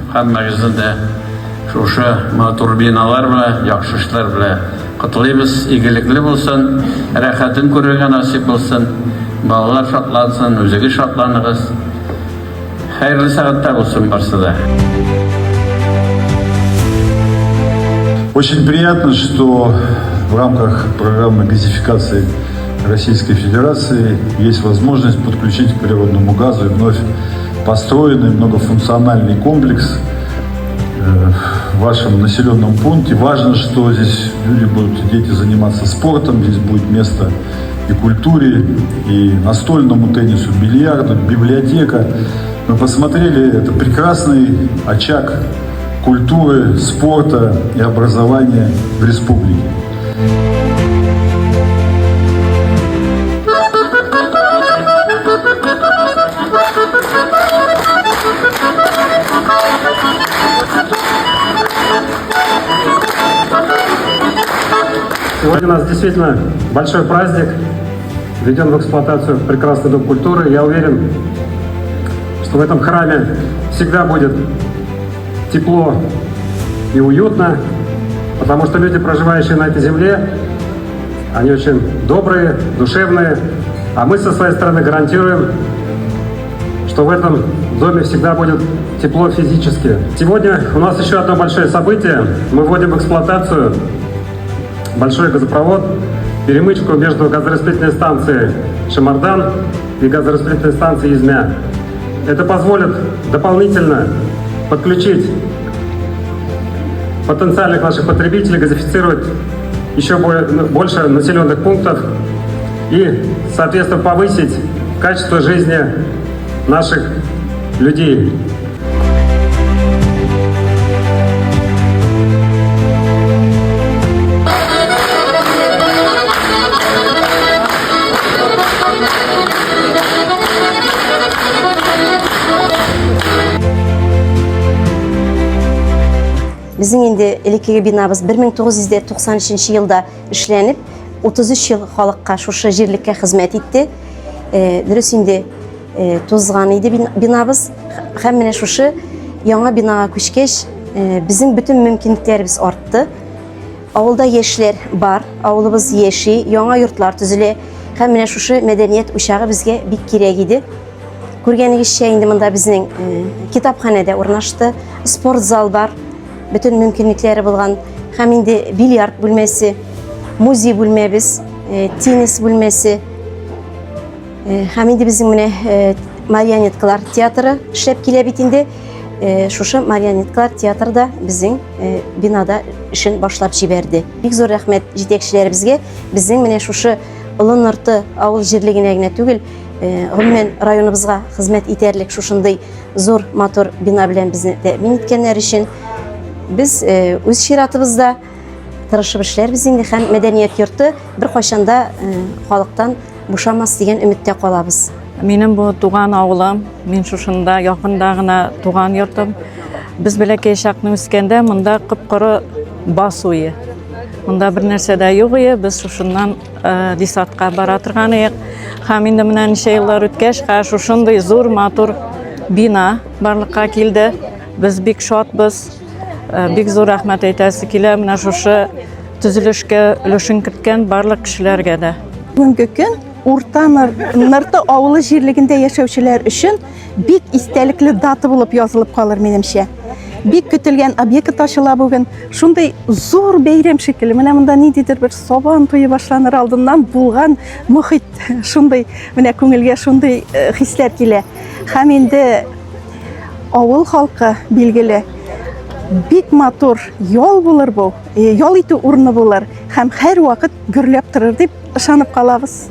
Һәммәгезне дә шушы матур биналар белән, яхшы эшләр белән котлыйбыз. Игелекле булсын, рәхәтен күрергә насыйп булсын. Балалар шатлансын, үзегез шатланыгыз. Хәерле сәгатьтә булсын барсы да. Очень приятно, что в рамках программы газификации Российской Федерации есть возможность подключить к природному газу и вновь построенный многофункциональный комплекс в вашем населенном пункте. Важно, что здесь люди будут, дети заниматься спортом, здесь будет место и культуре, и настольному теннису, бильярду, библиотека. Мы посмотрели, это прекрасный очаг культуры, спорта и образования в республике. Сегодня у нас действительно большой праздник. Введен в эксплуатацию прекрасный дом культуры. Я уверен, что в этом храме всегда будет тепло и уютно, потому что люди, проживающие на этой земле, они очень добрые, душевные, а мы со своей стороны гарантируем, что в этом доме всегда будет тепло физически. Сегодня у нас еще одно большое событие. Мы вводим в эксплуатацию большой газопровод, перемычку между газораспределительной станцией Шамардан и газораспределительной станцией Измя. Это позволит дополнительно подключить потенциальных наших потребителей, газифицировать еще больше населенных пунктов и, соответственно, повысить качество жизни наших людей. Безнең инде элеккеге бинабыз 1993 елда эшләнеп, 33 ел халыкка шушы җирлеккә хезмәт итте. Э, дөрес инде э, тузган иде бинабыз. Һәм менә шушы яңа бинага күчкәч, э, безнең бөтен мөмкинлекләребез артты. Авылда яшьләр бар, авылыбыз яши, яңа йортлар төзелә. Һәм менә шушы мәдәният учагы безгә бик кирәк иде. Күргәнегезчә, инде монда безнең э, китапханә дә урнашты, спорт зал бар, бөтен мөмкинлекләре булган. Һәм инде бильярд бүлмәсе, музей бүлмәбез, э, теннис бүлмәсе. Э, һәм инде безнең менә э, марионеткалар театры эшләп килә бит инде. Э, шушы марионеткалар театры да безнең бинада эшен башлап җибәрде. Бик зур рәхмәт җитәкчеләребезгә. Безнең менә шушы Олы Нырты авыл җирлегенә генә түгел, гомумән районыбызга хезмәт итәрлек шушындый зур матур бина белән безне тәэмин иткәннәр өчен без үз чиратыбызда тырышып эшләрбез инде һәм мәдәният йорты беркайчан да халыктан бушамас дигән өметтә калабыз. Минем бу туган авылым, мин шушында якында гына туган йортым. Без бәләкәй чакны үскәндә монда кып-коры басу ие. Монда бер нәрсә дә юк ие, без шушыннан э, десантка бара торган идек. Һәм инде менә ничә еллар үткәч, хәзер шушындый зур матур бина барлыкка килде. Без бик шатбыз. Э, бик зур рәхмәт әйтәсе килә менә шушы төзелешкә өлешен керткән барлык кешеләргә дә. Бүгенге көн Урта Нырты авылы җирлегендә яшәүчеләр өчен бик истәлекле дата булып язылып калыр минемчә. Бик көтелгән объект ачыла бүген. Шундый зур бәйрәм шикелле. Менә монда ниндидер бер сабан туе башланыр алдыннан булган мохит шундый, менә күңелгә шундый э, хисләр килә. Һәм инде авыл халкы билгеле бик матур ял булыр бу, э, ял итү урыны булыр һәм һәрвакыт гөрләп торыр дип ышанып калабыз.